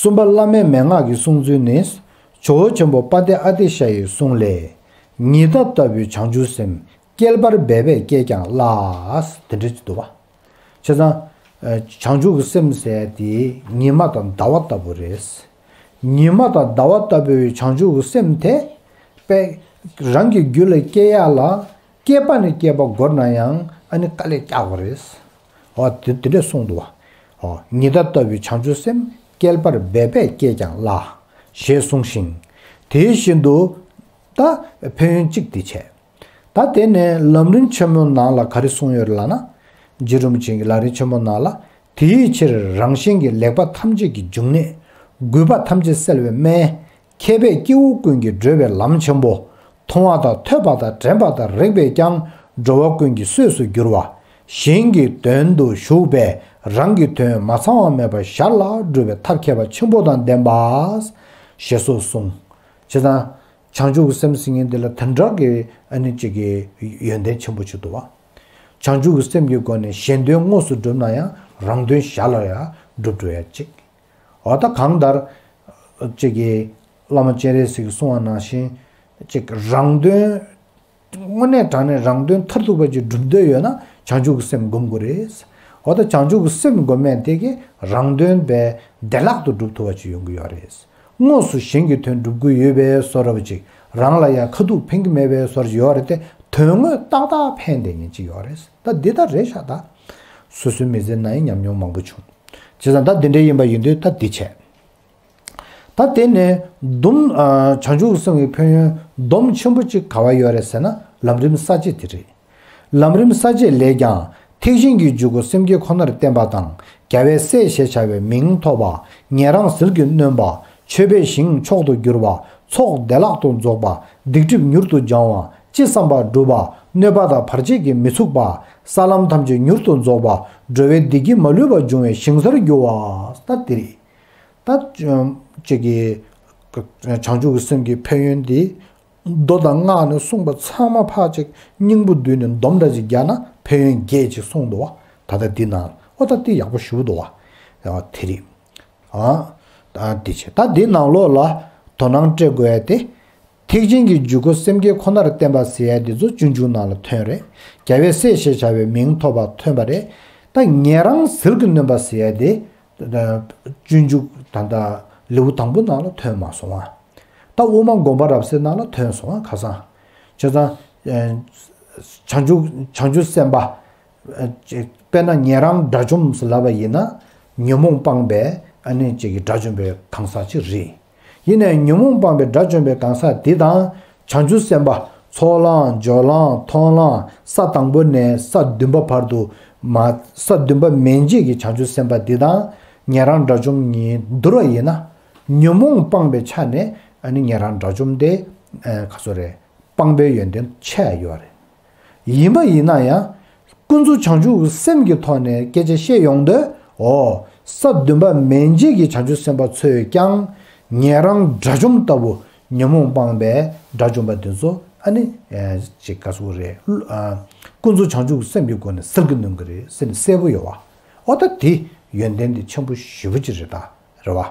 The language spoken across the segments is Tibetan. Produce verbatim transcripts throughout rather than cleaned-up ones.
གསུམ་པ་བླ་མའི་མན་ངག་གི་གསུང་ཚུལ་ནི། ཇོ་བོ་ཆེན་པོ་དཔལ་ལྡན་ཨ་ཏི་ཤ་ཡི་གསུང་ལས། ཉི་ཟླ་ལྟ་བུའི་བྱང་ཆུབ་སེམས། བསྐལ་པར་འབད་པས་སྐྱེས་ཀྱང་སླ། དེ་འདྲ་ཅིག་འདུག་བ། བྱས་ཙང་། བྱང་ཆུབ་ཀྱི་སེམས་ཟེར་དེ་ཉི་མ་དང་ཟླ་བ་ལྟ་བུ་རེད། ཉི་མ་དང་ཟླ་བ་ལྟ་བུའི་བྱང་ཆུབ་ཀྱི་སེམས་དེ། དཔེ། རང་གི་རྒྱུད་ལ་སྐྱེ་ཡ་ལ། སྐྱེས་པ་ནས་སྐྱེས་པ་འགོར་ན་ཡང་ཨ་ནི་དཀའ་ལས་རྒྱག་པ་རེད། འོ་དེ་དེ་འདྲས་གསུངས་འདུག་བ། འོ་ཉི་ཟླ་ལྟ་བུའི་བྱང་ཆུབ་སེམས། བསྐལ་པར་འབད་པས་སྐྱེས་ཀྱང་སླ། ཞེས་གསུངས་ཤིང་། དེ་བཞིན་དུ། ད་ཕན་ཡོན་གཅིག་དེ་བྱས། ད་དེ་ནས་ལམ་རིམ་ཆེན་མོའི་ནང་ལ་ག་རེ་གསུངས་ཡོད་རེད་ལབ་ན། རྗེ་རིན་པོ་ཆེ་གི་ལམ་རིམ་ཆེན་མོའི་ནང་ལ། དེའི་ཕྱིར་རང་གཞན་གྱི་ལེགས་པ་ཐམས་ཅད་ཀྱི་འབྱུང་གནས། རྒུད་པ་ཐམས་ཅད་སེལ་བའི་སྨན། མཁས་པས་སྐྱེ་བོ་ཀུན་གྱི་བགྲོད་པའི་ལམ་ཆེན་པོ། མཐོང་བ་དང་ཐོས་པ་དང་དྲན་པ་དང་རེག་པས་ཀྱང་། འགྲོ་བ་ཀུན་གྱི་གསོས་སུ་འགྱུར་བ། གཞན་གྱི་དོན་དུ་ཞུགས་པས་རང་གི་དོན་མ་ཚང་བ་མེད་པར་ཞར་ལ་སྒྲུབ་པའི་ཐབས་མཁས་པ་ཆེན་པོ་དང་ལྡན་པ། ཞེས་སོགས་གསུངས། བྱས་ཙང་། བྱང་ཆུབ་ཀྱི་སེམས་ཟེར་མཁན་དེ་ལ་དེ་འདྲ་གི་ཨ་ནི་གཅིག་གི་ཡོན་ཏན་ཆེན་པོ་ཅིག་འདུག་བ། བྱང་ཆུབ་ཀྱི་སེམས་ཀྱི་སྒོ་ནས་གཞན་དོན་དངོས་སུ་སྒྲུབ་ན་ཡང་རང་དོན་ཞར་ལ་ཡང་སྒྲུབ་འགྲོ་ཡ་གཅིག་འོ་ད་གང་ལྟར། གཅིག་གི་བླ་མ་སྤྱན་རས་གཟིགས་ཀྱིས་གསུངས་པ་ནང་བཞིན། གཅིག་རང་དོན། དངོས་གནས་དྲང་གནས་རང་དོན་མཐར་ཐུག་པ་ཅིག་སྒྲུབ་འདོད་ཡོད་ན་བྱང་ཆུབ་ཀྱི་སེམས་སྒོམ་དགོས་རེད། འོ་ད་བྱང་ཆུབ་ཀྱི་སེམས་སྒོམ་མཁན་དེ་གིས་རང་དོན་པའི་བདེ་བླག་ཏུ་སྒྲུབ་ཐུབ་པ་ཅིག་ཡོང་གི་ཡོད་རེད། དངོས་སུ་གཞན་གྱི་དོན་སྒྲུབ་ཀྱི་ཡོད་པའི་བཟོ་འདྲ་པོ་ཅིག་རང་ལ་ཡང་ཁ་ཐུག་ཕན་གྱི་མེད་པའི་བཟོ་འདྲ་ཅིག་ཡོད་རེད་དེ། དོན་དངོས་ཏག་ཏག་ཕན་བསྡད་མཁན་ཅིག་ཡོད་རེད། ད་འདི་ལྟར་རེད་ཤག་ད། སོ་སོའི་མི་ཚེ་ནང་ཡང་ཉམས་མྱོང་མང་པོ་བྱུང་། བྱས་ཙང་ད་འདི་འདྲ་ཡིན་པ་ཡིན་དུས་ད་འདི་བྱས། ད་དེ་ནས་སྡོམ། བྱང་ཆུབ་སེམས་ཀྱི་ཕན་ཡོན་སྡོམ་ཆེན་པོ་གཅིག་ག་བ་ཡོད་རེད་ཟེར་ན་ལམ་རིམ་གསལ་བྱེད་དེ་རེད། ལམ་རིམ་གསལ་བྱེད་ལས་ཀྱང་ཐེག་ཆེན་གྱི་འཇུག་སྒོ་སེམས་བསྐྱེད་ཁོ་ནར་བརྟེན་པ་དང་རྒྱལ་བའི་སྲས་ཞེས་བྱ་བའི་མིང་ཐོབ་པ། ཉན་རང་ཟིལ་གྱིས་གནོན་པ། མཆོད་པའི་ཞིང་མཆོག་ཏུ་གྱུར་པ། ཚོགས་བདེ་བླག་ཏུ་རྫོགས་པ། སྡིག་སྒྲིབ་མྱུར་དུ་སྦྱང་བ། ཅི་བསམ་པ་འགྲུབ་པ། གནོད་པ་དང་བར་ཆད་ཀྱིས་མི་ཚུགས་པ། ས་ལམ་ཐམས་ཅད་མྱུར་དུ་རྫོགས་པ། འགྲོ་བའི་བདེ་སྐྱིད་མ་ལུས་པ་འབྱུང་བའི་ཞིང་སར་གྱུར་པ། ད་དེ་རེད། ད་ཅིག་གི་བྱང་ཆུབ་ཀྱི་སེམས་ཀྱི་ཕན་ཡོན་འདི་མདོ་དང་སྔགས་ནས་གསུངས་པ་ཚང་མ་ཕར་ཅིག་སྙིང་པོ་བསྡུས་ནས་སྡོམ་འདྲ་ཅིག་རྒྱག་ན་ཕན་ཡོན་བརྒྱད་ཅིག་གསུངས་འདུག་བ། ད་ལྟ་འདི་ནང་ཨོ་ད་འདི་ཡག་པོ་ཞེ་པོ་འདུག་བ། དེ་རེད། ཨ་དེ་བྱས་ད་འདི་ནང་ལོགས་ལ་དོ་སྣང་སྤྲད་དགོས་ཡ་དེ། ཐེག་ཆེན་གྱི་འཇུག་སྒོ་སེམས་བསྐྱེད་ཁོ་ནར་བརྟེན་པ་ཟེར་ཡ་དེ་ཚོ་སྤྱོད་འཇུག་ནང་ལ་ཐོན་རེད། རྒྱལ་བའི་སྲས་ཞེས་བྱ་བའི་མིང་ཐོབ་པ་ཐོན་པ་རེད། ད་ཉན་རང་ཟིལ་གྱིས་གནོན་པ་ཟེར་ཡ་དེ། སྤྱོད་འཇུག་ད་ལྟ་ལེའུ་དང་པོ་ནང་ལ་ཐོན་མ་སོང་ང་། ད་དབུ་མ་དགོངས་པ་རབ་གསལ་ནང་ལ་ཐོན་སོང་ང་ཁ་སང་། བྱས་ཙང་། བྱང་ཆུབ་བྱང་ཆུབ་སེམས་དཔའ། དཔེར་ན་ཉན་རང་དགྲ་བཅོམ་ཟེར་ལབ་པ་ཡིན་ན། ཉོན་མོངས་སྤངས་པའི་ཨ་ནི་ཅིག་གི་དགྲ་བཅོམ་པའི་གང་ཟག་ཅིག་རེད། ཡིན་ནའི་ཉོན་མོངས་སྤངས་པའི་དགྲ་བཅོམ་པའི་གང་ཟག་འདི་དང་བྱང་ཆུབ་སེམས་དཔའ་ཚོགས་ལམ་སྦྱོར་ལམ་མཐོང་ལམ་ས་དང་པོ་ནས་ས་བདུན་པ་བར་དུ་མ་ས་བདུན་པ་མན་ཆད་ཀྱི་བྱང་ཆུབ་སེམས་དཔའ་འདི་དང་ཉན་རང་དགྲ་བཅོམ་གཉིས་བསྡུར་བ་ཡིན་ན། ཉོན་མོངས་སྤངས་པའི་ཆ་ནས་ཨ་ནི་ཉན་རང་དགྲ་བཅོམ་དེ་ག་ཚོད་རེད། སྤངས་པའི་ཡོན་ཏན་ཆེ་བ་ཡོད་རེད། ཡིན་པ་ཡིན་ན་ཡང་། ཀུན་རྫོབ་བྱང་ཆུབ་ཀྱི་སེམས་ཀྱི་ཐོག་ནས་སྐད་ཆ་བཤད་ཡོང་དུས། འོ། ས་བདུན་པ་མན་ཆད་ཀྱི་བྱང་ཆུབ་སེམས་དཔའ་ཚོས་ཀྱང་། ཉན་རང་དགྲ་བཅོམ་ལྟ་བུ་ཉོན་མོངས་སྤངས་པའི་དགྲ་བཅོམ་པ་འདི་ཚོ་ཨ་ནི། ཅིག་ག་ཟེར་དགོས་རེད། ཀུན་རྫོབ་བྱང་ཆུབ་ཀྱི་སེམས་ཀྱི་སྒོ་ནས་ཟིལ་གྱིས་གནོན་གྱི་རེད་ཟེར་ནས་གསལ་པོ་ཡོད་བ། འོ་ད་དེ་ཡོན་ཏན་དེ་ཆེན་པོ་ཞེ་པོ་ཅིག་རེད་ད། རེད་བ།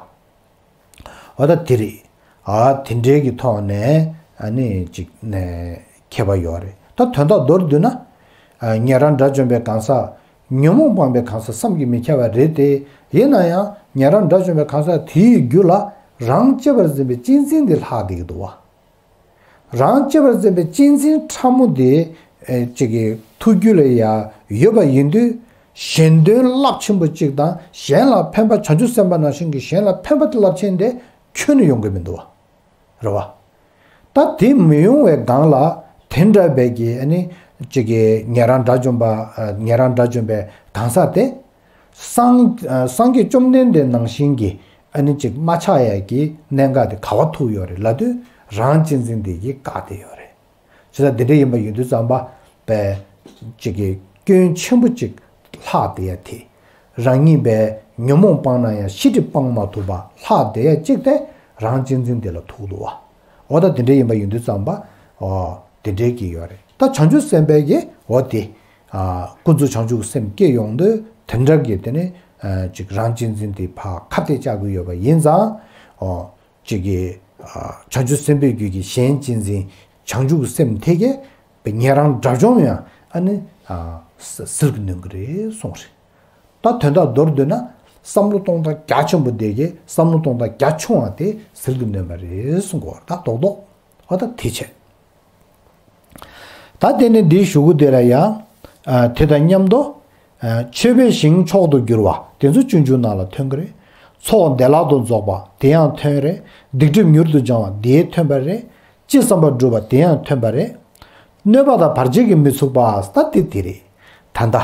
འོ་ད་དེ་རེད། ཨ་དེ་འདྲའི་གི་ཐོག་ནས་ཨ་ནི་ཅིག་ནས་ཁྱད་པར་ཡོད་རེད། ད་དོན་དག་མདོར་བསྡུས་ན། ཉན་རང་དགྲ་བཅོམ་པའི་གང་ཟག་ཉོན་མོངས་སྤངས་པའི་གང་ཟག་བསམ་གྱིས་མི་ཁྱབ་པ་རེད་དེ། ཡིན་ན་ཡང་ཉན་རང་དགྲ་བཅོམ་པའི་གང་ཟག་དེའི་རྒྱུད་ལ་རང་གཅེས་པར་འཛིན་པའི་གཅེས་འཛིན་དེ་ལྷག་བསྡད་ཀྱི་འདུག་བ། རང་གཅེས་པར་འཛིན་པའི་གཅེས་འཛིན་ཕྲ་མོ་དེ། ཨེ་ཅིག་གི་ཐུགས་རྒྱུད་ལ་ཡ་ཡོད་པ་ཡིན་དུས། གཞན་དོན་རླབས་ཆེན་པོ་གཅིག་དང་གཞན་ལ་ཕན་པ་བྱང་ཆུབ་སེམས་དཔའ་ནང་བཞིན་གྱི་གཞན་ལ་ཕན་པ་དེ་རླབས་ཆེན་དེ་ཁྱོན་ནས་ཡོང་གི་མི་འདུག་བ། རེད་བ། ད་དེ་མི་ཡོང་བའི་སྒང་ལ་དེ་འདྲ་བའི་གི་ཨ་ནི་ཅིག་གི་ཉན་རང་དགྲ་བཅོམ་པ་ཨ་ཉན་རང་དགྲ་བཅོམ་པའི་གང་ཟག་དེ། སངས་ཨ་སངས་རྒྱས་བཅོམ་ལྡན་འདས་ནང་བཞིན་གྱི་ཨ་ནི་ཅིག་མ་ཆགས་ཡས་ཀྱི་གནད་འགག་དེ་ག་བ་ཐུག་ཡོད་རེད་ལབ་དུས་རང་གཅེས་འཛིན་དེ་གིས་བཀག་བསྡད་ཡོད་རེད། བྱས་ཙང་འདི་འདྲ་ཡིན་པ་ཡིན་དུས་ཙམ་པ་པའི་ཅིག་གི་སྐྱོན་ཆེན་པོ་ཅིག་ལྷག་བསྡད་ཡ་དེ། རང་ཉིད་པའི་ཉོན་མོངས་སྤངས་ན་ཡང་ཤེས་སྒྲིབ་སྤང་མ་ཐུབ་པ་ལྷག་བསྡད་ཡ་གཅིག་དེ་རང་གཅེས་འཛིན་དེ་ལ་ཐུག་འདུག་བ། འོ་ད་དེ་འདྲ་ཡིན་པ་ཡིན་དུས་ཙམ་པ། འོ་དེ་འདྲའི་གི་ཡོད་རེད། ད་བྱང་ཆུབ་སེམས་དཔའི་གི་འོ་དེ། ཨ་ཀུན་རྫོབ་བྱང་ཆུབ་ཀྱི་སེམས་སྐྱེ་ཡོང་དུས་དེ་འདྲ་གི་དེ་ནི་ ཅིག་རང་གཅེས་འཛིན་དེ་ཕར་ཁ་གཏད་བཅག་གི་ཡོད་པ་ཡིན་ཙང་། ཨོ། ཅིག་གི། བྱང་ཆུབ་སེམས་དཔའི་རྒྱུད་ཀྱི་གཞན་གཅེས་འཛིན་བྱང་ཆུབ་ཀྱི་སེམས་དེ་གས་ཉན་རང་དགྲ་བཅོམ་ཡང་ཨ་ནི་ཟིལ་གྱིས་གནོན་གྱི་རེད་གསུངས་རེད། ད་དོན་དག་མདོར་བསྡུས་ན་བསམ་བློ་གཏོང་སྟངས་རྒྱ་ཆེན་པོ་དེ་གས་བསམ་བློ་གཏོང་སྟངས་རྒྱ་ཆུང་བ་དེ་ཟིལ་གྱིས་གནོན་པ་རེད་གསུངས་གོ་ད་རྡོག་རྡོག་ཨ་ད་དེ་བྱས། ད་དེ་ནས་འདིའི་གཞུག་གུ་དེ་ལ་ཡང་། དེ་དང་མཉམ་དུ། མཆོད་པའི་ཞིང་མཆོག་ཏུ་གྱུར་པ་དེ་ཚོ་སྤྱོད་འཇུག་ནང་ལ་ཐོན་གྱི་རེད། ཚོགས་བདེ་བླག་ཏུ་རྫོགས་པ་དེ་ཡང་ཐོན་རེད། སྡིག་སྒྲིབ་མྱུར་དུ་སྦྱང་བ་དེ་ཐོན་པ་རེད། ཅི་བསམ་པ་འགྲུབ་པ་དེ་ཡང་ཐོན་པ་རེད། གནོད་པ་དང་བར་ཆད་ཀྱིས་མི་ཚུགས་པ་ད་དེ་དེ་རེད། ད་ལྟ།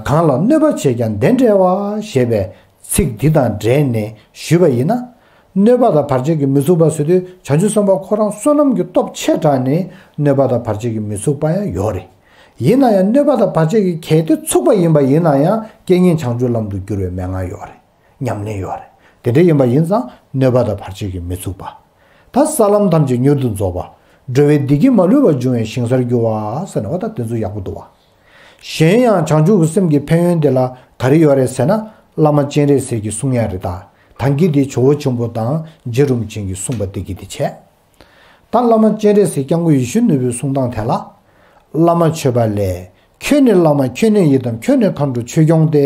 གང་ལ་གནོད་པ་བྱས་ཀྱང་བདེ་འབྲེལ་བ་ཞེས་པའི་ཚིག་འདི་དང་འབྲེལ་ནས་ཞུས་པ་ཡིན་ན། གནོད་པ་དང་བར་ཆད་ཀྱིས་མི་ཚུགས་པ་ཟེར་དུས་བྱང་ཆུབ་སེམས་དཔའ་ཁོ་རང་བསོད་ནམས་ཀྱི་སྟོབས་ཆེ་དྲགས་ནས་གནོད་པ་དང་བར་ཆད་ཀྱིས་མི་ཚུགས་པ་ཡང་ཡོད་རེད། ཡིན་ན་ཡང་གནོད་པ་དང་བར་ཆད་ཀྱིས་གལ་ཏེ་ཚུགས་པ་ཡིན་པ་ཡིན་ན་ཡང་རྐྱེན་ངན་བྱང་ཆུབ་ལམ་དུ་བསྒྱུར་བའི་མན་ངག་ཡོད་རེད། ཉམས་ལེན་ཡོད་རེད། དེ་འདྲ་ཡིན་པ་ཡིན་ཙང་གནོད་པ་དང་བར་ཆད་ཀྱིས་མི་ཚུགས་པ། ད་ས་ལམ་ཐམས་ཅད་མྱུར་དུ་རྫོགས་པ། འགྲོ་བའི་བདེ་སྐྱིད་མ་ལུས་པ་འབྱུང་བའི་ཞིང་སར་འགྱུར་བ་ཟེར་ནས་འོ་ད་དེ་ཚོ་ཡག་པོ་འདུག་བ། གཞན་ཡང་བྱང་ཆུབ་ཀྱི་སེམས་ཀྱི་ཕན་ཡོན་དེ་ལ་ག་རེ་ཡོད་རེད་ཟེར་ན་བླ་མ་སྤྱན་རས་གཟིགས་ཀྱིས་གསུངས་ཡ་རེད་ད། ད་གིན་དེ་ཇོ་བོ་ཆེན་པོ་དང་རྗེ་རིན་པོ་ཆེ་གིས་གསུངས་པ་དེ་གི་དེ་བྱས། ད་བླ་མ་སྤྱན་རས་གཟིགས་སྐྱབས་མགོན་ཡིད་བཞིན་ནོར་བུའི་གསུང་སྟངས་དེ་ལ། བླ་མ་མཆོད་པ་ལས། ཁྱོད་ནི་བླ་མ་ཁྱོད་ནི་ཡི་དམ་ཁྱོད་ནི་མཁའ་འགྲོ་ཆོས་སྐྱོང་སྟེ།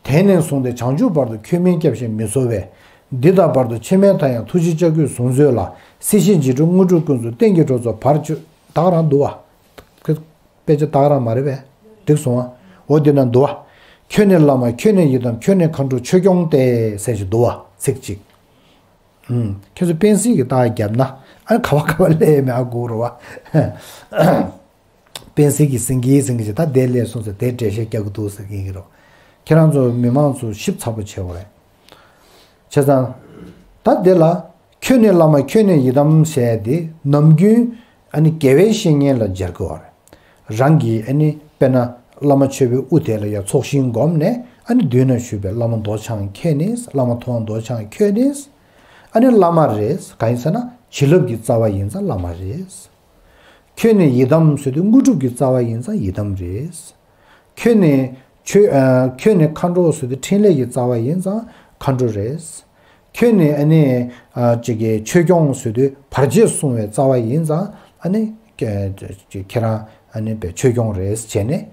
དེང་ནས་བཟུང་སྟེ་བྱང་ཆུབ་བར་དུ་ཁྱོད་མིང་སྐྱབས་ཞེས་མི་གསོལ་བས། འདི་དང་བར་དུ་ཕྱི་མའི་མཐའ་ཡང་ཐུགས་རྗེའི་ལྕགས་ཀྱུས་བཟུང་མཛོད་ལ། སྲིད་ཞིའི་འཇིགས་སྐྲག་དངོས་གྲུབ་ཀུན་སྩོལ་གཏན་གྱི་གྲོགས་ཚོགས་བར་གཅོད། ད་ག་རང་འདུག་བ། དཔེ་ཆ་ད་ག་རང་མ་རེད་པས། འགྲིག་སོང་བ། འོ་འདི་ན་འདུག་བ། ཁྱོད་ནི་བླ་མ་ཁྱོད་ནི་ཡི་དམ་ཁྱོད་ནི་མཁའ་འགྲོ་ཆོས་སྐྱོང་སྟེ་ཟེར་ཞིག་འདུག་བ་ཚིག་གཅིག་ཨུམ། ཁྱེད་ཚོ་པེན་སིལ་གྱི་རྟགས་བརྒྱབ་ན་ཨ་ག་བ་ག་བ་སླེབས་མེད་ཨ་གོ་རོ་བ། པེན་སིལ་གྱི་སིང་གི་སིང་གི་ཞེས་ད་དེ་སླེབས་སོང་ཟེར་དེ་འགྲེལ་བཤད་རྒྱག་གི་འདུག་ཟེར་གྱིན་གྱི་རོ། ཁྱེད་རང་ཚོ་མི་མང་ཚོ་ཞིབ་ཚགས་པོ་བྱེད་དགོས་རེད། བྱས་ཙང་། ད་དེ་ལ་ཁྱོད་ནི་བླ་མ་ཁྱོད་ནི་ཡི་དམ་ཞེས་དེ་ནམ་རྒྱུན་ཨ་ནི་དགེ་བའི་བཤེས་གཉེན་ལ་སྦྱར་དགོས་རེད། རང་གི་ཨ་ནི་དཔེར་ན་བླ་མ་མཆོད་པའི་དབུ་དེ་ལ་ཡང་ཚོགས་ཞིང་བསྒོམས་ནས་ཨ་ནི་མདུན་ན་བཞུགས་པའི་བླ་མ་མདོ་འཆང་ཁྱེད་ནི་བླ་མ་མཐོང་བ་མདོ་འཆང་ཁྱེད་ནི་ཨ་ནི་བླ་མ་རེད། གང་ཡིན་ཟེར་ན་བྱིན་རླབས་ཀྱི་རྩ་བ་ཡིན་ཙང་བླ་མ་རེད། ཁྱོད་ནི་ཡི་དམ་ཟེར་དུས་དངོས་གྲུབ་ཀྱི་རྩ་བ་ཡིན་ཙང་ཡི་དམ་རེད། ཁྱོད་ནི་ཆོས་ཨ། ཁྱོད་ནི་མཁའ་འགྲོ་ཟེར་དུས་འཕྲིན་ལས་ཀྱི་རྩ་བ་ཡིན་ཙང་མཁའ་འགྲོ་རེད། ཁྱོད་ནི་ཨ་ནི་ཨ། ཅིག་གི་ཆོས་སྐྱོང་ཟེར་དུས་བར་ཆད་སྲུང་བའི་རྩ་བ་ཡིན་ཙང་ཨ་ནི་ཁྱེད་རང་ཨ་ནི་པའི་ཆོས་སྐྱོང་རེད་བྱས་ནས་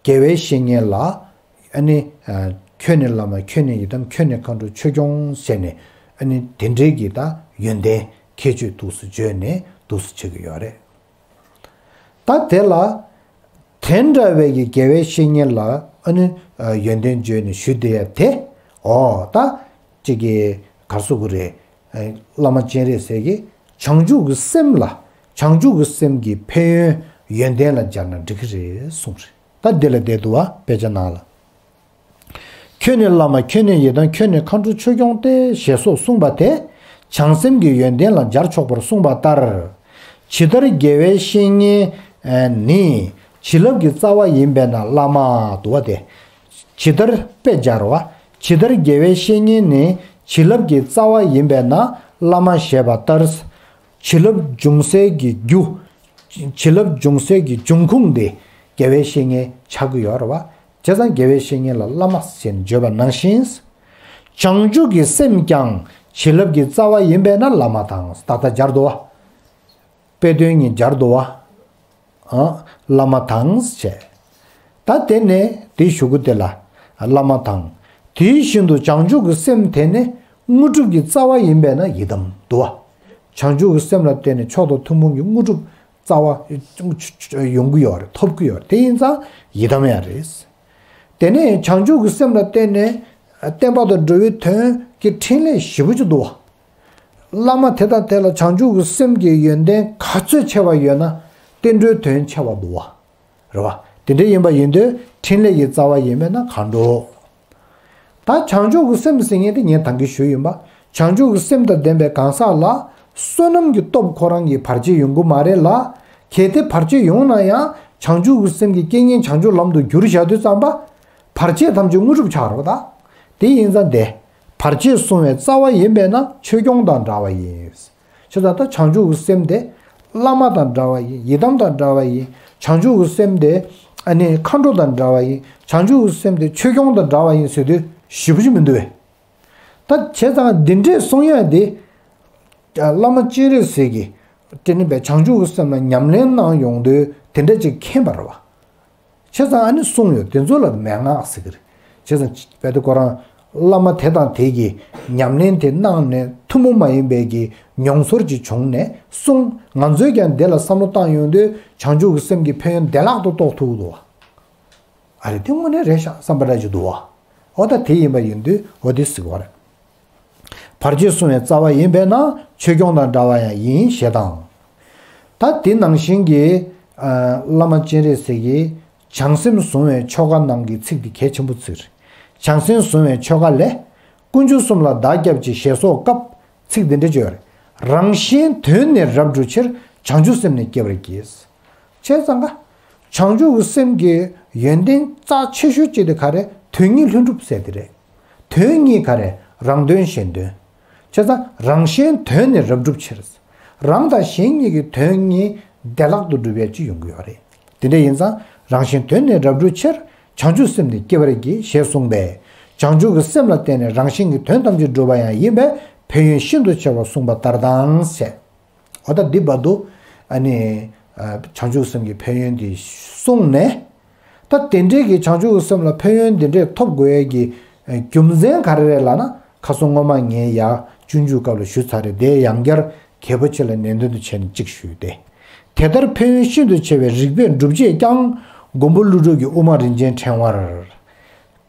དགེ་བའི་བཤེས་གཉེན་ལ་ཨ་ནི་ཨ། ཁྱོད་ནི་བླ་མ་ཁྱོད་ནི་ཡི་དམ་ཁྱོད་ནི་མཁའ་འགྲོ་ཆོས་སྐྱོང་ཟེར་ནས་ཨ་ནི་དེ་འདྲའི་གི་ད་ཡོན་ཏན་ཁྱད་ཆོས་འདུག་སེ་བརྗོད་ནས་འདུག་སེ་བྱེད་ཀྱི་ཡོད་རེད། ད་དེ་ལ། དེ་འདྲ་བའི་གི་དགེ་བའི་བཤེས་གཉེན་ལ་ཨ་ནི་ཡོན་ཏན་བརྗོད་ནས་ཞུ་བསྡད་ཡ་དེ། འོ་ད། ཅིག་གི་གར་སོ་གི་རེད། བླ་མ་སྤྱན་རས་གཟིགས་ཀྱིས་བྱང་ཆུབ་ཀྱི་སེམས་ལ་བྱང་ཆུབ་ཀྱི་སེམས་ཀྱི་ཕན་ཡོན་ཡོན་ཏན་ལ་སྦྱར་ན་འགྲིག་གི་རེད་གསུངས་རེད། ད་འདི་ལ་བསྡད་འདུག་བ་དཔེ་ཆ་ནང་ལ། ཁྱོད་ནི་བླ་མ་ཁྱོད་ནི་ཡི་དམ་ཁྱོད་ནི་མཁའ་འགྲོ་ཆོས་སྐྱོང་སྟེ་ཞེས་སོགས་གསུངས་པ་དེ། བྱང་སེམས་ཀྱི་ཡོན་ཏན་ལ་སྦྱར་ཆོག་པར་གསུངས་པ་ལྟར། ཇི་ལྟར་དགེ་བའི་བཤེས་གཉེན་ནི་བྱིན་རླབས་ཀྱི་རྩ་བ་ཡིན་པས་ན་བླ་མ་འདུག་བ་སྟེ། ཇི་ལྟར་དཔེ་སྦྱར་བ། ཇི་ལྟར་དགེ་བའི་བཤེས་གཉེན་ནི་བྱིན་རླབས་ཀྱི་རྩ་བ་ཡིན་པས་ན་བླ་མ་ཞེས་པ་ལྟར། བྱིན་རླབས་འབྱུང་སའི་གི་རྒྱུ། བྱིན་རླབས་འབྱུང་སའི་གི་འབྱུང་ཁུངས་དེ་དགེ་བའི་བཤེས་གཉེན་ཆགས་ཀྱི་ཡོད་རེད་བ། བྱས་ཙང་དགེ་བའི་བཤེས་གཉེན་ལ་བླ་མ་ཞེས་བརྗོད་པ་ནང་བཞིན། བྱང་ཆུབ་ཀྱི་སེམས་ཀྱང་བྱིན་རླབས་ཀྱི་རྩ་བ་ཡིན་པས་ན་བླ་མ་དང་ད་ལྟ་སྦྱར་འདུག་བ། དཔེ་དོན་གཉིས་སྦྱར་འདུག་བ། ཨ། བླ་མ་དང་བྱས། ད་དེ་ནས་དེའི་གཞུག་གུ་དེ་ལ་བླ་མ་དང་། དེ་བཞིན་དུ་བྱང་ཆུབ་ཀྱི་སེམས་དེ་ནི་དངོས་གྲུབ་ཀྱི་རྩ་བ་ཡིན་པས་ན་ཡི་དམ་འདུག་བ། བྱང་ཆུབ་ཀྱི་སེམས་ལ་བརྟེན་ནས་མཆོག་དང་ཐུན་མོང་གི་དངོས་གྲུབ་རྩ་བ་ཡོང་གི་ཡོད་རེད། ཐོབ་ཀྱི་ཡོད་རེད། དེ་ཡིན་ཙང་ཡི་དམ་ཡང་རེད། དེ་ནས་བྱང་ཆུབ་ཀྱི་སེམས་ལ་བརྟེན་ནས་བསྟན་པ་དང་འགྲོ་བའི་དོན་གྱི་འཕྲིན་ལས་ཞེ་པོ་ཅིག་འདུག་བ། བླ་མ་དེ་དང་དེ་ལ་བྱང་ཆུབ་ཀྱི་སེམས་ཀྱི་ཡོན་ཏན་ག་ཚོད་ཆེ་བ་ཡོད་ན་བསྟན་འགྲོའི་དོན་ཆེ་བ་འདུག་བ། རེད་བ། དེ་འདྲ་ཡིན་པ་ཡིན་དུས་འཕྲིན་ལས་ཀྱི་རྩ་བ་ཡིན་པས་ན་མཁའ་འགྲོ། ད་བྱང་ཆུབ་ཀྱི་སེམས་ཟེར་མཁན་དེ་ངས་ད་གིན་ཞུས་ཡིན་པ། བྱང་ཆུབ་ཀྱི་སེམས་དང་ལྡན་པའི་གང་ཟག་ལ་བསོད་ནམས་ཀྱི་སྟོབས་ཁོ་རང་གིས་བར་ཆད་ཡོང་གི་མ་རེད་ལ། གལ་ཏེ་བར་ཆད་ཡོང་ན་ཡང་བྱང་ཆུབ་ཀྱི་སེམས་ཀྱི་རྐྱེན་ངན་བྱང་ཆུབ་ལམ་དུ་བསྒྱུར་བཞག་དུས་ཙམ་པ། བར་ཆད་ཐམས་ཅད་དངོས་གྲུབ་ཆགས་རེད་བ་ད། དེ་ཡིན་ཙང་དེ། བར་ཆད་སྲུང་བའི་རྩ་བ་ཡིན་པས་ན་ཆོས་སྐྱོང་དང་འདྲ་བ་ཡིན། བྱས་ཙང་ད་བྱང་ཆུབ་ཀྱི་སེམས་དེ་བླ་མ་དང་འདྲ་བ་ཡིན། ཡི་དམ་དང་འདྲ་བ་ཡིན། བྱང་ཆུབ་ཀྱི་སེམས་དེ་ཨ་ནི་མཁའ་འགྲོ་དང་འདྲ་བ་ཡིན། བྱང་ཆུབ་ཀྱི་སེམས་དེ་ཆོས་སྐྱོང་དང་འདྲ་བ་ཡིན་ཟེར་དུས་ ཞེ་པོ་ཅིག་མི་འདུག་བས། ད་བྱས་ཙང་འདི་འདྲས་གསུང་ཡ་དེ། བླ་མ་སྤྱན་རས་གཟིགས་ཀྱིས་དེ་ནི་བས་བྱང་ཆུབ་ཀྱི་སེམས་ལ་ཉམས་ལེན་གནང་ཡོང་དུས་དེ་འདྲ་ཅིག་མཁྱེན་པ་རེད་བ། བྱས་ཙང་ཨ་ནི་གསུངས་ཡོད་དེ་ཚོ་ལ་མན་ངག་ཟེར་གི་རེད། བྱས་ཙང་བས་དེ་ཁོ་རང་བླ་མ་དེ་དང་དེ་གིས་ཉམས་ལེན་དེ་གནང་ནས་ཐུན་མོང་མ་ཡིན་པའི་གི་མྱོང་ཚོར་ཅིག་བྱུང་ནས་གསུངས། ང་ཚོས་ཀྱང་དེ་ལ་བསམ་བློ་བཏང་ཡོང་དུས་བྱང་ཆུབ་ཀྱི་སེམས་ཀྱི་ཕན་ཡོན་བདེ་བླག་ཏུ་རྟོགས་ཐུབ་འདུག་བ། ཨ་རེ་དེ་དངོས་གནས་རེད་ཤག་བསམ་པ་འདྲ་ཅིག་འདུག་བ། འོ་ད་དེ་ཡིན་པ་ཡིན་དུས་འོ་དེ་ཟེར་གི་རེད། བར་ཆད་སྲུང་བའི་རྩ་བ་ཡིན་པས་ན་ཆོས་སྐྱོང་དང་འདྲ་བ་ཡང་ཡིན་ཞེས་དང་། ད་དེ་ནང་བཞིན་གྱི་བླ་མ་སྤྱན་རས་གཟིགས་ཀྱིས་བྱང་སེམས་བཟུང་བའི་ཆོ་ག་ནང་གི་ཚིག་འདི་གལ་ཆེན་པོ་ཚིག་རེད། བྱང་སེམས་བཟུང་བའི་ཆོ་ག་ལས། དཀོན་མཆོག་གསུམ་ལ་བདག་སྐྱབས་མཆི་ཞེས་སོགས་སྐབས་ཚིག་འདི་འདྲ་ཅིག་ཡོད་རེད། རང་གཞན་དོན་ནི་རབ་བསྒྲུབ་ཕྱིར། བྱང་ཆུབ་སེམས་ནི་བསྐྱེད་པར་བགྱི། བྱས་ཙང་ཀ། བྱང་ཆུབ་ཀྱི་སེམས་ཀྱི་ཡོན་ཏན་རྩ་ཆེ་ཤོས་གཅིག་དེ་ག་རེ་དོན་གཉིས་ལྷུན་གྲུབ་ཟེར་དེ་རེད། དོན་གཉིས་ག་རེ་རང་དོན་གཞན་དོན། བྱས་ཙང་རང་གཞན་དོན་ནི་རབ་བསྒྲུབ་ཕྱིར། རང་དང་གཞན་གཉིས་ཀྱི་དོན་གཉིས་བདེ་བླག་ཏུ་འགྲུབ་ཡ་ཅིག་ཡོང་གི་ཡོད་རེད། དེ་འདྲ་ཡིན་ཙང་རང་གཞན་དོན་ནི་རབ་བསྒྲུབ་ཕྱིར། བྱང་ཆུབ་སེམས་ནི་བསྐྱེད་པར་བགྱི་ཞེས་གསུངས་པས། བྱང་ཆུབ་ཀྱི་སེམས་ལ་བརྟེན་ནས་རང་གཞན་གྱི་དོན་ཐམས་ཅད་འགྲུབ་པ་ཡང་ཡིན་པས་ཕན་ཡོན་ཤིན་ཏུ་ཆེ་བ་གསུངས་པ་ལྟར་དང་ཞེས། འོ་ད་འདི་བར་དུ་ཨ་ནི་བྱང་ཆུབ་སེམས་ཀྱི་ཕན་ཡོན་འདི་གསུངས་ནས། ད་དེ་འདྲའི་གི་བྱང་ཆུབ་སེམས་ལ་ཕན་ཡོན་འདི་འདྲས་ཐོབ་དགོས་ཡས་ཀྱི་རྒྱུ་མཚན་ག་རེ་རེད་ལབ་ན། ཁ་སང་སྔོན་མ་ངས་ཡ་སྤྱོད་འཇུག་སྐབས་ལ་ཞུས་ཚར་རེད། དེ་ཡང་བསྐྱར་གལ་པོ་ཆེ་ལ་ནན་ཏན་དུ་བྱས་ནས་གཅིག་ཞུས་ཏེ། དེ་ལྟར་ཕན་ཡོན་ཤིན་ཏུ་ཆེ་བའི་རིགས་པས་བསྒྲུབ་བྱས་ཀྱང་། མགོན་པོ་ཀླུ་སྒྲུབ་ཀྱི་དབུ་མ་རིན་ཆེན་ཕྲེང་བར།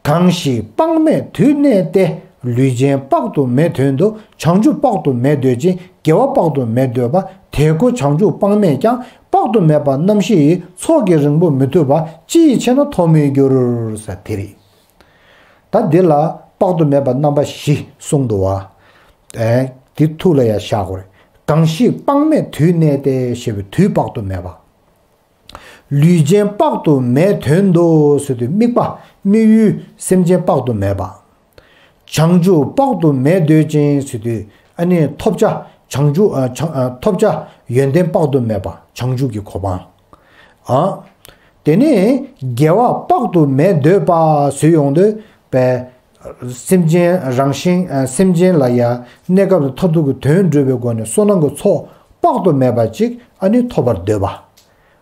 གང་ཞིག་དཔག་མེད་དུས་གནས་ཏེ། ལུས་ཅན་དཔག་ཏུ་མེད་དོན་དུ། བྱང་ཆུབ་དཔག་ཏུ་མེད་འདོད་ཅིང་། དགེ་བ་དཔག་ཏུ་མེད་འདོད་པ། དེ་ཀོ་བྱང་ཆུབ་དཔག་མེད་ཀྱང་། དཔག་ཏུ་མེད་པ་རྣམ་བཞི་ཡི། ཚོགས་ཀྱི་རིང་པོ་མི་ཐུབ་པ། ཅི་ཡིས་ཆེ་ན་ཐོབ་མི་འགྱུར། ཟེར་དེ་རེད། ད་འདི་ལ་དཔག་ཏུ་མེད་པ་རྣམ་པ་བཞི་གསུངས་འདུག་བ། ཨེ། འདི་ཐུགས་ལ་ཡང་བཞག་དགོས་རེད། གང་ཞིག་དཔག་མེད་དུས་གནས་ཏེ་ཞེས་པའི་དུས་དཔག་ཏུ་མེད་པ། ལུས་ཅན་དཔག་ཏུ་མེད་དོན་དུ་ཟེར་དུས་དམིགས་པ་དམིགས་ཡུལ་སེམས་ཅན་དཔག་ཏུ་མེད་པ། བྱང་ཆུབ་དཔག་ཏུ་མེད་འདོད་ཅིང་ཟེར་དུས་ཨ་ནི་ཐོབ་བྱ་བྱང་ཆུབ་ཨ་བྱང་ཨ་ཐོབ་བྱ་ཡོན་ཏན་དཔག་ཏུ་མེད་པ་བྱང་ཆུབ་ཀྱི་གོ་འཕང་། ཨ། དེ་ནས་དགེ་བ་དཔག་ཏུ་མེད་འདོད་པ་ཟེར་ཡོང་དུས་པས། སེམས་ཅན་རང་བཞིན་ཨ་སེམས་ཅན་ལ་ཡང་གནས་སྐབས་སུ་མཐར་ཐུག་གི་དོན་སྒྲུབ་པའི་སྒོ་ནས་བསོད་ནམས་ཀྱི་ཚོགས་དཔག་ཏུ་མེད་པ་ཅིག་ཨ་ནི་ཐོབ་པར་འདོད་པ།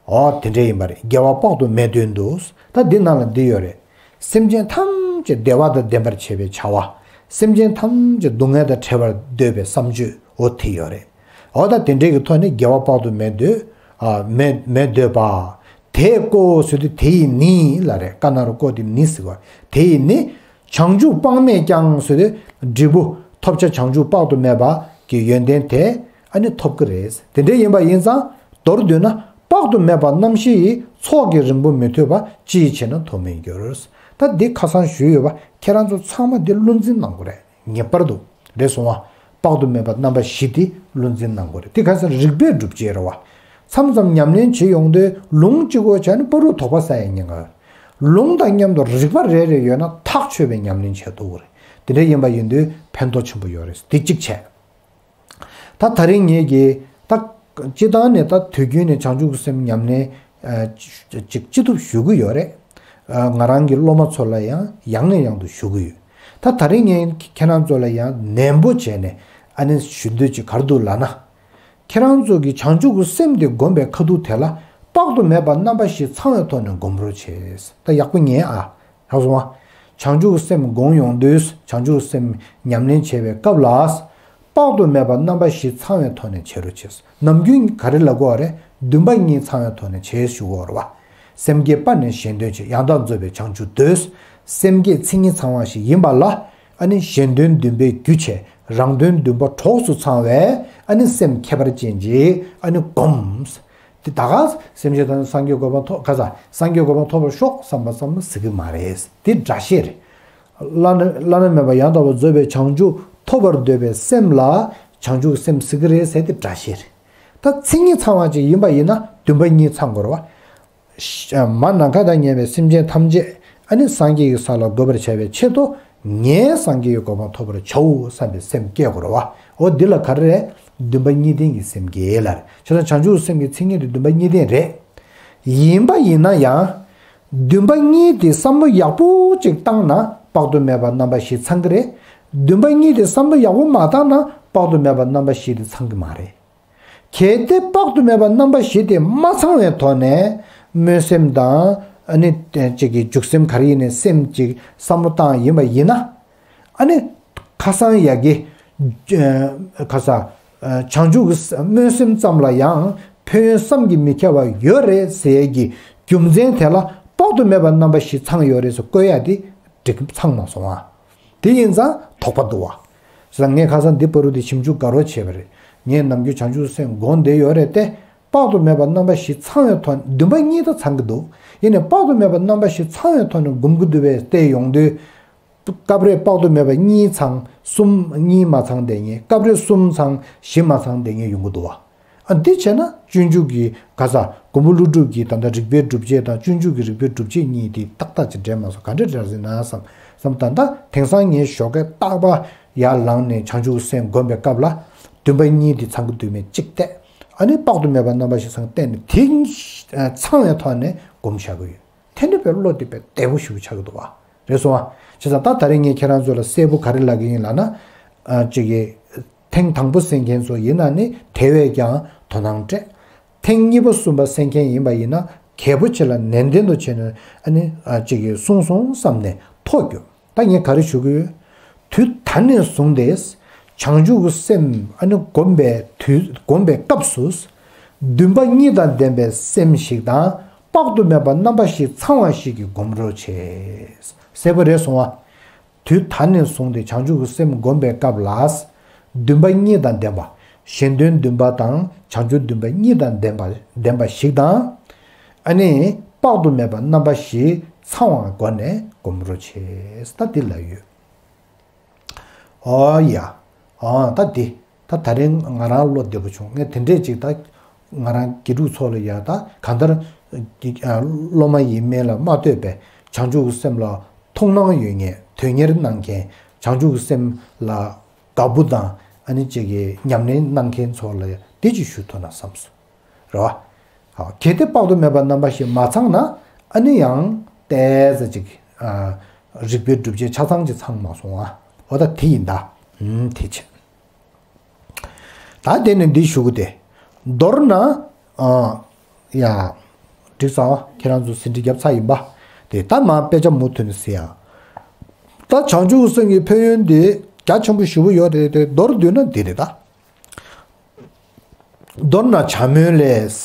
འོ་དེ་འདྲ་ཡིན་པ་རེད། དགེ་བ་དཔག་ཏུ་མེད་དོན་དུ། ད་འདི་ནང་ལ་འདི་ཡོད་རེད། སེམས་ཅན་ཐམས་ཅད་བདེ་བ་དང་ལྡན་པར་བྱེད་པའི་བྱ་བ། སེམས་ཅན་ཐམས་ཅད་སྡུག་བསྔལ་དང་བྲལ་བར་འདོད་པའི་བསམ་སྤྱོད་འོ་དེ་ཡོད་རེད། འོ་ད་དེ་འདྲའི་གི་ཐོག་ནས་དགེ་བ་དཔག་ཏུ་མེད་འདོད། ཨ་མེད་མེད་འདོད་པ། དེ་ཀོ་ཟེར་དུས་དེ་ཡི་ནི་ལ་རེད། ཀ་ན་རོ་ཀོ་དེ་ནི་ཟེར་བ། དེ་ཡི་ནི། བྱང་ཆུབ་དཔག་མེད་ཀྱང་ཟེར་དུས་འབྲས་བུ་ཐོབ་བྱ་བྱང་ཆུབ་དཔག་ཏུ་མེད་པ་གི་ཡོན་ཏན་དེ་ཨ་ནི་ཐོབ་ཀྱི་རེད། དེ་འདྲ་ཡིན་པ་ཡིན་ཙང་མདོར་བསྡུས་ན་དཔག་ཏུ་མེད་པ་རྣམ་བཞི་ཡི། ཚོགས་ཀྱི་རིང་པོ་མི་ཐུབ་པ། ཅི་ཡིས་ཆེ་ན་ཐོབ་མི་འགྱུར། ད་འདི་ཁ་སང་ཞུས་ཡོད་པ་ཁྱེད་རང་ཚོ་ཚང་མ་འདི་བློ་འཛིན་གནང་དགོས་རེད། ངེས་པར་དུ། རེད་སོང་བ། དཔག་ཏུ་མེད་པ་རྣམ་པ་བཞི་དེ་བློ་འཛིན་གནང་དགོས་རེད། དེ་ག་ས་རིགས་པས་སྒྲུབ་བྱེད་རེད་བ། མཚམས་མཚམས་ཉམས་ལེན་བྱེད་ཡོང་དུས་ལུང་གཅིག་པོ་བྱས་ན་བར་དུ་དོགས་པ་ཟ་ཡ་ཉེན་ཁ། ལུང་དང་མཉམ་དུ་རིགས་པ་རེ་རེ་ཡོད་ན་ཐག་ཆོད་པའི་ཉམས་ལེན་བྱེད་ཐུབ་ཀྱི་རེད། དེ་འདྲ་ཡིན་པ་ཡིན་དུས་ཕན་ཐོགས་ཆེན་པོ་ཡོད་རེད། དེ་གཅིག་བྱས། ད་ད་རིང་ངེད་ཀྱིས་ད་སྤྱི་བཏང་ནས་ད་དུས་རྒྱུན་ནས་བྱང་ཆུབ་ཀྱི་སེམས་ཉམས་ལེན་ཨ་ཅིག་ཅི་ཐུབ་ཞུ་གི་ཡོད་རེད། ཨ་ང་རང་གི་སློབ་མ་ཚོ་ལ་ཡང་ཡང་ནས་ཡང་དུ་ཞུ་གི་ཡོད། ད་ད་རིང་ངས་ཁྱེད་རང་ཚོ་ལ་ཡང་ནན་པོ་བྱས་ནས་ཨ་ནི་ཞུ་འདོད་ཅིག་ག་རེ་འདུག་ལབ་ན། ཁྱེད་རང་ཚོ་གི་བྱང་ཆུབ་ཀྱི་སེམས་དེ་སྒོམ་པའི་ཁ་ཐུག་དེ་ལ་དཔག་ཏུ་མེད་པ་རྣམ་པ་བཞི་ཚང་བའི་ཐོག་ནས་སྒོམ་རོགས་བྱེད། ད་ཡག་པོ་ཉན་ཨ། ལྷག་སོང་བ། བྱང་ཆུབ་སེམས་སྒོམ་ཡོང་དུས་བྱང་ཆུབ་སེམས་ཉམས་ལེན་བྱེད་པའི་སྐབས་ལ། དཔག་ཏུ་མེད་པ་རྣམ་པ་བཞི་ཚང་བའི་ཐོག་ནས་བྱེད་རོགས་བྱེད། ནམ་རྒྱུན་ག་རེ་ལབ་དགོས་པ་རེད། འདུན་པ་གཉིས་ཚང་བའི་ཐོག་ནས་བྱེད་ཞུ་དགོས་རེད་བ། སེམས་བསྐྱེད་པ་ནི་གཞན་དོན་བྱེད། ཡང་དག་རྫོགས་པའི་བྱང་ཆུབ་འདོད། སེམས་བསྐྱེད་མཚན་ཉིད་ཚང་བ་ཞིག་ཡིན་པ་ལ། ཨ་ནི་གཞན་དོན་འདུན་པས་རྒྱུ་བྱས། རང་དོན་འདུན་པ་གྲོགས་སུ་ཚང་བས་ཨ་ནི་སེམས་ཁྱད་པར་ཅན་གྱིས་ཨ་ནི་བསྒོམ། དེ་ད་ག་སེམས་ཅན་དང་སངས་རྒྱས་གོ་འཕང་ཐོབ་ག་ས་སངས་རྒྱས་གོ་འཕང་ཐོབ་པར་ཤོག་བསམ་པ་ཙམ་ཟེར་གི་མ་རེད། དེ་འདྲ་བཤད་རེད། བླ་ན་བླ་ན་མེད་པ་ཡང་དག་པར་རྫོགས་པའི་བྱང་ཆུབ་ཐོབ་པར་འདོད་པའི་སེམས་ལ་བྱང་ཆུབ་སེམས་ཟེར་གི་རེད་ཟེར་དེ་འདྲ་བཤད་རེད། ད་མཚན་ཉིད་ཚང་བ་ཅིག་ཡིན་པ་ཡིན་ན་འདུན་པ་གཉིས་ཚང་དགོས་རེད་བ། མ་ནམ་མཁའ་དང་མཉམ་པའི་སེམས་ཅན་ཐམས་ཅད་ཨ་ནི་སངས་རྒྱས་ཀྱི་ས་ལ་འགོད་པར་བྱ་བའི་ཆེད་དུ་ངས་སངས་རྒྱས་ཀྱི་གོ་འཕང་ཐོབ་པར་བྱའོ་བསམ་པའི་སེམས་བསྐྱེད་དགོས་རེད་བ། འོ་འདི་ལ་ག་རེ་རེད། འདུན་པ་གཉིས་ལྡན་གྱི་སེམས་བསྐྱེད་ལ་རེད། བྱས་ཙང་བྱང་ཆུབ་སེམས་ཀྱི་མཚན་ཉིད་དེ་འདུན་པ་གཉིས་ལྡན་རེད། ཡིན་པ་ཡིན་ན་ཡང་། འདུན་པ་གཉིས་དེ་བསམ་བློ་ཡག་པོ་ཅིག་བཏང་ན་ དཔག་ཏུ་མེད་པ་རྣམ་པ་བཞི་ཚང་གི་རེད། འདུན་པ་གཉིས་དེ་བསམ་བློ་ཡག་པོ་མ་བཏང་ན་དཔག་ཏུ་མེད་པ་རྣམ་པ་བཞི་དེ་ཚང་གི་མ་རེད། གལ་ཏེ་དཔག་ཏུ་མེད་པ་རྣམ་པ་བཞི་དེ་མ་ཚང་བའི་ཐོག་ནས་སྨོན་སེམས་དང་ཨ་ནི་གཅིག་གི་འཇུག་སེམས་ག་རེ་ཡིན་ནའི་སེམས་གཅིག་བསམ་བློ་བཏང་ཡིན་པ་ཡིན་ན། ཨ་ནི་ཁ་སང་ཡ་གི་ཁ་ས་བྱང་ཆུབ་ཀྱི་སྨོན་སེམས་ཙམ་ལ་ཡང་ཕན་ཡོན་བསམ་གྱིས་མི་ཁྱབ་པ་ཡོད་རེད་ཟེར་གྱི་རྒྱུ་མཚན་དེ་ལ་དཔག་ཏུ་མེད་པ་རྣམ་པ་བཞི་ཚང་ཡོད་རེད་ཟེར་བཀོད་ཡ་དེ་འགྲིག་ཚང་མ་སོང་ཨ། དེ་ཡིན་ཙང་དོགས་པ་འདུག་བ། བྱས་ཙང་ངས་ཁ་སང་འདི་བར་དུ་དེ་ཞིབ་འཇུག་དགའ་རོགས་བྱས་པ་རེད། ངས་ནམ་རྒྱུན་བྱང་ཆུབ་སེམས་སྒོམ་བསྡད་ཡོད་རེད་དེ། དཔག་ཏུ་མེད་པ་རྣམ་པ་བཞི་ཚང་བའི་ཐོག་འདུན་པ་གཉིས་ད་ཚང་གི་འདུག་ཡིན་ནའི་དཔག་ཏུ་མེད་པ་རྣམ་པ་བཞི་ཚང་བའི་ཐོག་ནས་སྒོམ་གྱི་འདུག་པས་བལྟས་ཡོང་དུས། སྐབས་རེ་དཔག་ཏུ་མེད་པ་གཉིས་ཚང་གསུམ་གཉིས་མ་ཚང་བསྡད་མཁན། སྐབས་རེ་གསུམ་ཚང་བཞི་མ་ཚང་བསྡད་མཁན་ཡོང་གི་འདུག་བ། ཨ་འདི་བྱས་ན་སྤྱོད་འཇུག་གི་ག་ས་མགོན་པོ་ཀླུ་སྒྲུབ་ཀྱི་ད་ལྟ་རིགས་པའི་སྒྲུབ་བྱེད་དང་སྤྱོད་འཇུག་གི་རིགས་པའི་སྒྲུབ་བྱེད་གཉིས་དེ་ཏག་ཏག་ཅིག་འདྲེས་མ་སོང་ག་འདྲ་འདྲ་ཟིན་ན་བསམ་བསམ། ད་ལྟ་དེང་སང་ངས་ཞོགས་ཀས་རྟག་པར་ཡར་ལངས་ནས་བྱང་ཆུབ་སེམས་སྒོམ་པའི་སྐབས་ལ་འདུན་པ་གཉིས་དེ་ཚང་གི་འདུག་མེད་གཅིག་བལྟས། ཨ་ནི་དཔག་ཏུ་མེད་པ་རྣམ་པ་བཞི་ཚང་བལྟས་ནས་དེ་ཚང་བའི་ཐོག་ནས་སྒོམ་བྱ་གི་ཡོད། དེ་ནི་བའི་བློ་དེ་བའི་བདེ་པོ་ཞེ་པོ་ཆགས་ཀྱི་འདུག་བ། རེད་སོང་བ། བྱས་ཙང་ད་ད་རེས་ངས་ཁྱེད་རང་ཚོ་ལ་གསལ་པོ་ག་རེ་ལབ་ཀྱི་ཡིན་ལབ་ན། ཨ་ཅིག་གི་ཐེངས་དང་པོ་གསན་མཁན་ཚོ་ཡིན་ན་ནི་དེ་བས་ཀྱང་དོ་སྣང་སྤྲད། ཐེངས་གཉིས་པ་གསུམ་པ་གསན་མཁན་ཡིན་པ་ཡིན་ན་གལ་པོ་ཆེ་ལ་ནན་ཏན་དུ་བྱས་ནས་ཨ་ནི་ཨ་ཅིག་གི་གསུངས་སོང་བསམ་ནས་ཐོག་རྒྱོབ། ད་ངས་ག་རེ་ཞུ་གི་ཡོད། དུས་ད་ནས་བཟུང་སྟེ་བྱང་ཆུབ་ཀྱི་སེམས་ཨ་ནི་སྒོམ་པའི་དུས་སྒོམ་པའི་སྐབས་སུ། འདུན་པ་གཉིས་དང་ལྡན་པའི་སེམས་ཤིག་དང་དཔག་ཏུ་མེད་པ་རྣམ་པ་བཞི་ཚང་བ་ཞིག་གིས་སྒོམ་རོགས་བྱེད། གསལ་པོ་རེད་སོང་བ། དུས་ད་ནས་བཟུང་སྟེ་བྱང་ཆུབ་ཀྱི་སེམས་སྒོམ་པའི་སྐབས་ལ། འདུན་པ་གཉིས་དང་ལྡན་པ། གཞན་དོན་འདུན་པ་དང་བྱང་ཆུབ་འདུན་པ་གཉིས་དང་ལྡན་པ་ལྡན་པ་ཞིག་དང་། ཨ་ནི་དཔག་ཏུ་མེད་པ་རྣམ་པ་བཞི་ཚང་བའི་སྒོ་ནས་སྒོམ་རོགས་བྱེད། ད་འདི་ལ་ཡོད། ཨོ་ཡ། ཨོ་ད་འདི། ད་ད་རིང་ང་རང་བློ་བདེ་པོ་བྱུང་། ངས་དེ་འདྲས་ཅིག་ད་ང་རང་དགེ་ཕྲུག་ཚོ་ལ་ཡ་ད་གང་ལྟར་སློབ་མ་ཡིན་མིན་ལ་མ་ལྟོས་པའི་བྱང་ཆུབ་ཀྱི་སེམས་ལ་ཐུགས་སྣང་ཡོད་མཁན། དོན་གཉེར་གནང་མཁན། བྱང་ཆུབ་ཀྱི་སེམས་ལ་དགའ་པོ་དང་ཨ་ནི་ཅིག་གི་ཉམས་ལེན་གནང་མཁན་ཚོ་ལ་ཡ་འདི་ཅིག་ཞུ་ཐུབ་ན་བསམ་སོང་། རེད་བ། གལ་ཏེ་དཔག་ཏུ་མེད་པ་རྣམ་པ་བཞི་མ་ཚང་ན་ཨ་ནི་ཡང་ཏོག་ཙམ་ཅིག་རིགས་པའི་སྒྲུབ་བྱེད་ཆ་ཚང་ཅིག་ཚང་མ་སོང་ཨ། འོ་ད་དེ་ཡིན་ད། ཨུམ་དེ་བྱས། ད་དེ་ནས་འདི་ཞུ་གི་དེ། མདོར་ན། ཨ་ཡ། འགྲིག་སོང་། ཁྱེད་རང་ཚོ་ཟིན་བྲིས་བརྒྱབ་ཚར་ཡིན་པ། དེ་ད་མ་དཔེ་ཆ་མུ་མཐུད་ནས་གཟིགས་ཡ། ད་བྱང་ཆུབ་སེམས་ཀྱི་ཕན་ཡོན་འདི་རྒྱ་ཆེན་པོ་ཞེ་པོ་ཡོད་རེད་དེ། མདོར་བསྡུས་ན་འདི་རེད་ད། མདོར་ན་བྱམས་སྨོན་ལས།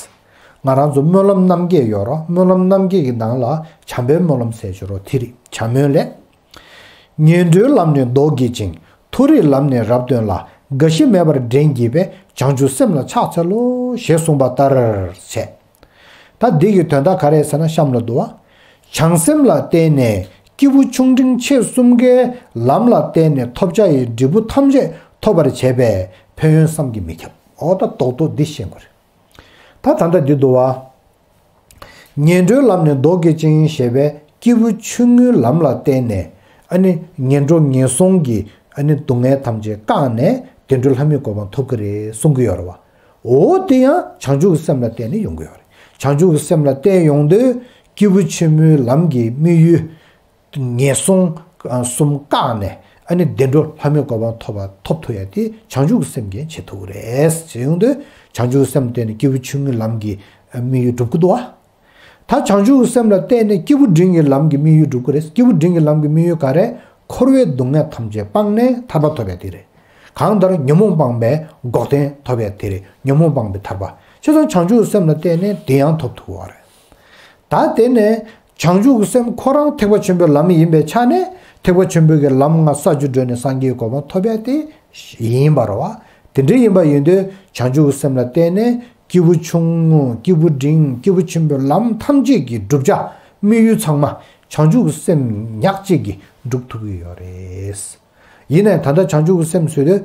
ང་རང་ཚོ་སྨོན་ལམ་རྣམ་བརྒྱད་ཡོད་རོ། སྨོན་ལམ་རྣམ་བརྒྱད་ཀྱི་ནང་ལ་བྱམས་པའི་སྨོན་ལམ་ཟེར་གྱི་རོ། དེ་རེད། བྱམས་སྨོན་ལས། ངན་འགྲོའི་ལམ་ནི་བཟློག་བགྱིད་ཅིང་། མཐོ་རིས་ལམ་ནི་རབ་སྟོན་ལ། རྒ་ཤི་མེད་པར་འདྲེན་བགྱིད་པའི། བྱང་ཆུབ་སེམས་ལ་ཕྱག་འཚལ་ལོ། ཞེས་གསུངས་པ་ལྟར་བྱས། ད་འདི་གི་དོན་དག་ག་རེ་ཟེར་ན་གཤམ་ལ་འདུག་བ། བྱང་སེམས་ལ་བརྟེན་ནས་སྐྱེས་བུ་ཆུང་འབྲིང་ཆེ་གསུམ་ཀའི་ལམ་ལ་བརྟེན་ནས་ཐོབ་བྱ་ཡི་འབྲས་བུ་ཐམས་ཅད་ཐོབ་པར་བྱེད་པའི་ཕན་ཡོན་བསམ་གྱིས་མི་ཁྱབ། འོ་ད་རྡོག་རྡོག་འདི་ཤེས་དགོས་རེད། ད་ད་ལྟ་འདི་འདུག་བ། ངན་འགྲོའི་ལམ་ནི་བཟློག་བགྱིད་ཅིང་ཞེས་པའི་སྐྱེས་བུ་ཆུང་ངུའི་ལམ་ལ་བརྟེན་ནས་ཨ་ནི་ངན་འགྲོ་ངན་སོང་གི་ཨ་ནི་སྡུག་བསྔལ་ཐམས་ཅད་བཀག་ནས་བདེ་འགྲོ་ལྷ་མིའི་གོ་འཕང་ཐོབ་ཀྱི་རེད་གསུང་གི་ཡོད་རེད་བ། འོ་དེ་ཡང་བྱང་ཆུབ་ཀྱི་སེམས་ལ་བརྟེན་ནས་ཡོང་གི་ཡོད་རེད། བྱང་ཆུབ་ཀྱི་སེམས་ལ་བརྟེན་ཡོང་དུས་སྐྱེས་བུ་ཆེན་མོའི་ལམ་གྱི་དམིགས་ཡུལ་ངན་སོང་གསུམ་བཀག་ནས་ཨ་ནི་བདེ་འགྲོ་ལྷ་མིའི་གོ་འཕང་ཐོབ་པ་ཐོབ་ཐུབ་ཡ་དེ་བྱང་ཆུབ་ཀྱི་སེམས་ཀྱིས་བྱེད་ཐུབ་ཀྱི་རེད། ཞེས་ཡོང་དུས་བྱང་ཆུབ་ཀྱི་སེམས་ལ་བརྟེན་ནས་སྐྱེས་བུ་ཆུང་ངུའི་ལམ་གྱི་དམིགས་ཡུལ་འགྲུབ་ཀྱི་འདུག་བ། ད་བྱང་ཆུབ་ཀྱི་སེམས་ལ་བརྟེན་ནས་སྐྱེས་བུ་འབྲིང་གི་ལམ་གྱི་དམིགས་ཡུལ་འགྲུབ་ཀྱི་རེད། སྐྱེས་བུ་འབྲིང་གི་ལམ་གྱི་དམིགས་ཡུལ་ག་རེ། འཁོར་བའི་སྡུག་བསྔལ་ཐམས་ཅད་སྤངས་ནས་ཐར་པ་ཐོབ་ཡ་དེ་རེད། གང་ལྟར་ཉོན་མོངས་སྤངས་པའི་འགོག་བདེན་ཐོབ་ཡ་དེ་རེད། ཉོན་མོངས་སྤངས་པའི་ཐར་པ། བྱས་ཙང་བྱང་ཆུབ་ཀྱི་སེམས་ལ་བརྟེན་ནས་དེ་ཡང་ཐོབ་ཐུབ་པ་རེད། ད་དེ་ནས་བྱང་ཆུབ་ཀྱི་སེམས་ཁོ་རང་ཐེག་པ་ཆེན་པོའི་ལམ་ཡིན་པའི་ཆ་ནས་ཐེག་པ་ཆེན་པོའི་གི་ལམ་ལྔ་ས་བཅུ་བགྲོད་ནས་སངས་རྒྱས་ཀྱི་གོ་འཕང་ཐོབ་ཡ་དེ་ཡིན་པ་རེད་བ། དེ་འདྲ་ཡིན་པ་ཡིན་དུས་བྱང་ཆུབ་ཀྱི་སེམས་ལ་བརྟེན་ནས་སྐྱེས་བུ་ཆུང་ངུ་སྐྱེས་བུ་འབྲིང་སྐྱེས་བུ་ཆེན་པོའི་ལམ་ཐམས་ཅད་ཀྱི་བསྒྲུབ་བྱ་དམིགས་ཡུལ་ཚང་མ་བྱང་ཆུབ་ཀྱི་སེམས་ཉག་གཅིག་གིས་འགྲུབ་ཐུབ་ཀྱི་ཡོད་རེད། ཡིན་ནའི་ད་ལྟ་བྱང་ཆུབ་ཀྱི་སེམས་ཟེར་དུས།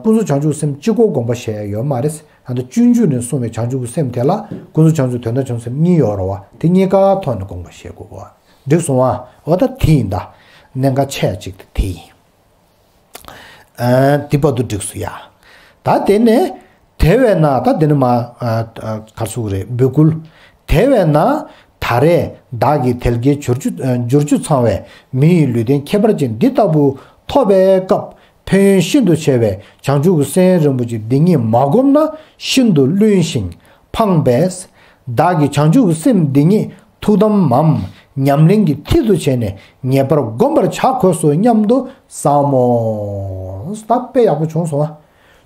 ཀུན་རྫོབ་བྱང་ཆུབ་སེམས་གཅིག་པོ་དགོངས་པ་བཞེས་ཡ་ཡོད་མ་རེད། ད་ལྟ་སྤྱོད་འཇུག་ནས་གསུངས་པའི་བྱང་ཆུབ་ཀྱི་སེམས་དེ་ལ་ཀུན་རྫོབ་བྱང་ཆུབ་དོན་དམ་བྱང་ཆུབ་སེམས་གཉིས་ཡོད་རེད་བ། དེ་གཉིས་ཀ་ཐོག་ནས་དགོངས་པ་བཞེས་དགོས་པ། འགྲིག་སོང་ཨ། འོ་ད་དེ་ཡིན་ད། གནད་འགག་ཆེ་ཡ་གཅིག་དེ་དེ་ཡིན། ཨ། དེ་བར་དུ་འགྲིག་སོང་ཡ། ད་དེ་ནས། དེ་བས་ན་ད་དེ་ནས་མ། ཨ། ཨ། ག་རེ་ཟེར་དགོས་རེད། འབོད་སྐུལ། དེ་བས་ན་ད་ ད་རེས་བདག་གིས་དལ་བརྒྱད་འབྱོར་བཅུ་འབྱོར་བཅུ་ཚང་བའི་མི་ཡི་ལུས་རྟེན་ཁྱད་པར་ཅན་འདི་ལྟ་བུ་ཐོབ་པའི་སྐབས་ཕན་ཡོན་ཤིན་ཏུ་ཆེ་བའི་བྱང་ཆུབ་ཀྱི་སེམས་རིན་པོ་ཆེ་འདི་ཉིད་མ་བསྒོམས་ན་ཤིན་ཏུ་བླུན་ཞིང་ཕངས་པས། བདག་གིས་བྱང་ཆུབ་ཀྱི་སེམས་འདི་ཉིད་ཐུགས་དམ་མམ་ཉམས་ལེན་གྱི་མཐིལ་དུ་བྱས་ནས་ངེས་པར་བསྒོམ་པར་བྱ་དགོས་སོ་སྙམ་དུ་བསམ་མོ། ད་དཔེ་ཡག་པོ་བྱུང་སོང་བ།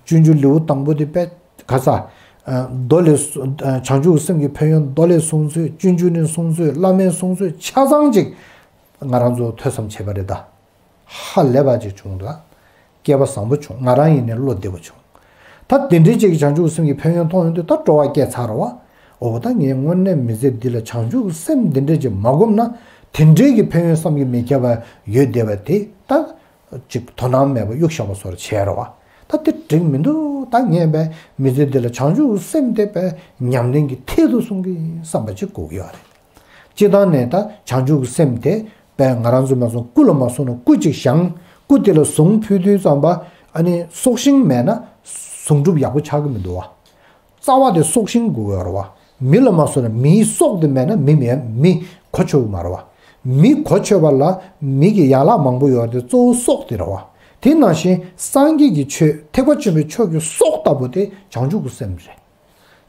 སྤྱོད་འཇུག་ལེའུ་དང་པོ་དེ་དཔེ་ག་ས། མདོ་ལས་སུ་བྱང་ཆུབ་སེམས་ཀྱི་ཕན་ཡོན་མདོ་ལས་གསུངས་ཚུལ། སྤྱོད་འཇུག་ནས་གསུངས་ཚུལ། བླ་མས་གསུངས་ཚུལ་ཆ་ཚང་ཅིག་ང་རང་ཚོ་ཐོས་བསམ་བྱས་པ་རེད་ད། ཧ་ལས་པ་ཅིག་བྱུང་འདུག་སྐལ་པ་བཟང་པོ་བྱུང་། ང་རང་ཡིན་ནའི་བློ་བདེ་པོ་བྱུང་། ད་དེ་འདྲའི་ཅིག་བྱང་ཆུབ་སེམས་ཀྱི་ཕན་ཡོན་མཐོང་ཡོང་དུས་ད་སྤྲོ་བ་སྐྱེས་ཚར་བ། འོ་ད་ངས་དངོས་གནས་མི་ཚེ་འདི་ལ་བྱང་ཆུབ་སེམས་འདི་འདྲ་ཅིག་མ་བསྒོམས་ན་དེ་འདྲའི་གི་ཕན་ཡོན་བསམ་གྱིས་མི་ཁྱབ་པ་ཡོད་བསྡད་པ་དེ་ད་ཅིག་དོ་སྣང་མེད་པ་གཡུག་བཞག་པ་བཟོ་འདྲ་བྱས་རེད་བ། ད་དེ་འགྲིག་མི་འདུག་ད་ངས་བས་མི་ཚེ་འདི་ལ་བྱང་ཆུབ་སེམས་དེ་བས་ཉམས་ལེན་གྱི་མཐིལ་དུ་སོང་གི་བསམ་པ་ཅིག་དགོས་ཀྱི་ཡོད་རེད། སྤྱིར་བཏང་ནས་ད་བྱང་ཆུབ་ཀྱི་སེམས་དེ་བས་ང་རང་ཚོ་མ་སོང་སྐུ་ལ་མ་སོང་ན་སྐུ་གཅིག་བཞེངས། སྐུ་དེ་ལ་གཟུངས་ཕུལ་དུས་ཙམ་པ་ཨ་ནི་སྲོག་ཤིང་མེད་ན་གཟུངས་སྒྲུབ་ཡག་པོ་ཆགས་ཀྱི་མི་འདུག་བ། རྩ་བ་དེ་སྲོག་ཤིང་དགོས་ཀྱི་ཡོད་རེད་བ། མི་ལ་མ་སོང་ན་མིའི་སྲོག་དེ་མེད་ན་མི་མེད་མི་གོ་ཆོད་ཀྱི་མ་རེད་བ། མི་གོ་ཆོད་པ་ལ་མི་གི་ཡན་ལག་མང་པོ་ཡོད་དེ་གཙོ་བོ་སྲོག་དེ་རེད་བ། དེ་ནང་བཞིན་སངས་རྒྱས་ཀྱི་ཆོས་ཐེག་པ་ཆེན་པོའི་ཆོས་ཀྱི་སྲོག་ལྟ་བུ་དེ་བྱང་ཆུབ་ཀྱི་སེམས་རེད།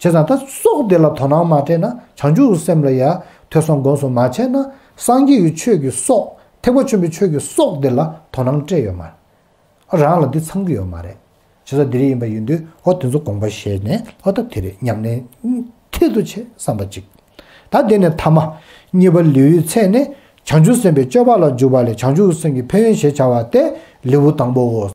བྱས་ཙང་ད་སྲོག་དེ་ལ་དོ་སྣང་མ་སྤྲད་ན་བྱང་ཆུབ་ཀྱི་སེམས་ལ་ཡ་ཐོས་བསམ་སྒོམ་གསུམ་མ་བྱས་ན་སངས་རྒྱས་ཀྱི་ཆོས་ཀྱི་སྲོག་ཐེག་པ་ཆེན་པོའི་ཆོས་ཀྱི་སྲོག་དེ་ལ་དོ་སྣང་སྤྲད་ཡོད་མ་རེད། རང་ལ་འདི་ཚང་གི་ཡོད་མ་རེད། བྱས་ཙང་འདི་རིགས་ཡིན་པ་ཡིན་དུས་ཨོ་དེ་ཚོ་དགོངས་པ་བཞེས་ནས་ཨོ་ད་དེ་རེད་ཉམས་ལེན་མཐིལ་དུ་བྱེད་བསམ་པ་གཅིག་ད་དེ་ནས་ཐ་མ་གཉིས་པ་ལེའུའི་ཚད་ནི་བྱང་ཆུབ་སེམས་དཔའི་སྤྱོད་པ་ལ་འཇུག་པ་ལས་བྱང་ཆུབ་སེམས་ཀྱི་ཕན་ཡོན་ཞེས་བྱ་བ་སྟེ་ལེའུ་དང་པོའོ།